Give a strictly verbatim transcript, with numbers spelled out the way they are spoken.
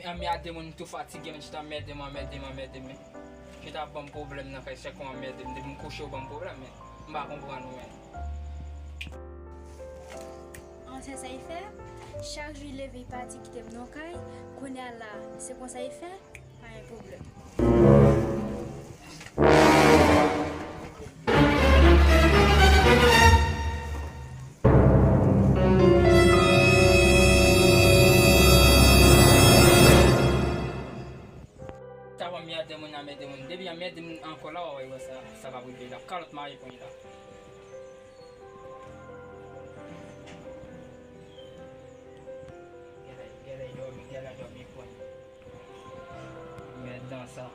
Anmède moun, m tou fatige, men chita anmède m, anmède m, anmède m, men. Chita ap ban m pwoblèm nan kay, chak ou anmède m, depi m kouche ou ban m pwoblèm, men. M pa konprann ou, men. An, se sa y fè. Chak jou y leve, y pati kite m nan kay. Kounye a la, se konsa y fè. Pa gen pwoblèm. Sa w anmède moun, anmède moun. Depi anmède moun ankò la, w a wè sa, sa p ap rive la. Kalòt mare pwen la. Genlè, genlè dòmi, genlè dòmi pwen. Mèd nan sa.